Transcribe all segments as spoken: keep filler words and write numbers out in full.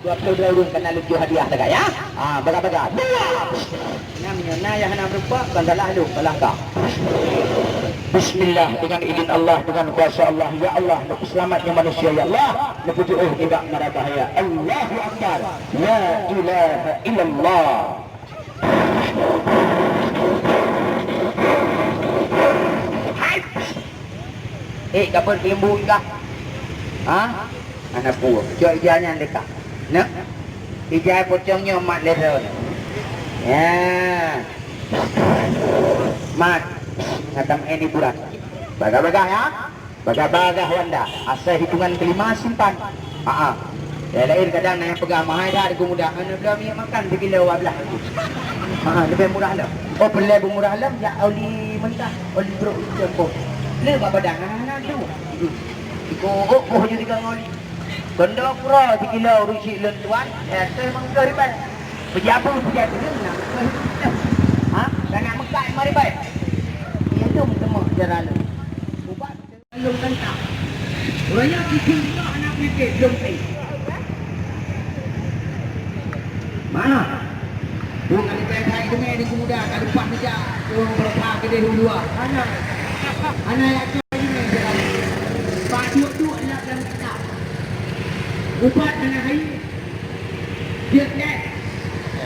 Dua puluh dua ureuëng ka na lôn jok hadiah lagak, ya. Ha, bagah-bagah. Dua. Nyan meunyoe na nyang hana meurumpok, kon salah lôn, salah kah. Bismillah, dengan izin Allah, dengan kuasa Allah, ya Allah, neupeuseulamat nyoe manusia, ya Allah, neupeujiôh nibak mara bahaya. Allahu Akbar. La ilaha illallah. Hai. Eh, ka beuet keuleumbu kah? Ha? Hana peue. Cok ija nyan dekat. Nah. Ija pocong nyoe mat lé droe. Ya. Mat. Ngatam ini burak. Bagah-bagah, ya. Bagah-bagah Wanda, asai hitungan kelima simpan. Haa. Nyang laén kadang na nyang peugah mahai that, Teungku Muda, hana bloe minyeuk makan sikilo dua blaih. Haa, leubeh murah lom. Oh, peureulée beumurah lom, jak oli mentah, oli brok icam boh. Le bak badan hana-hana tu. Hmm. Iko oh boh jadi gang oli. Kondo pura sikilo ureuëng syiek lôn tuan, eh, teuh mangkeuh ribet. Pejabu, pejabu, nah, mangkeuh ribet. Ha? Kana meukat lima ribet. Iya tu meuteumé cara lôn. Ubat Lôn tantang. Ureuëng nyan kikheun nyoe hana peunyakét, lôn pih. Mana? Bukan di pihak hai deungoe di pemuda, ka leupah meja, ureuëng beureupa keudeh u luwa. Hana. Hana yak cok deungoe jalan. Pak duek-duek lam, lam kitab. Ubat hana hai. Jeuet nyan.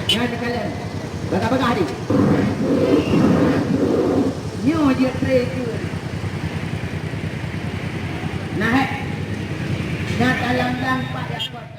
Nyan teukalon. Bagah-bagah di. Nyoe jeuet tré keu. Nah, heh. Nyan talang-lang pat yak kuat.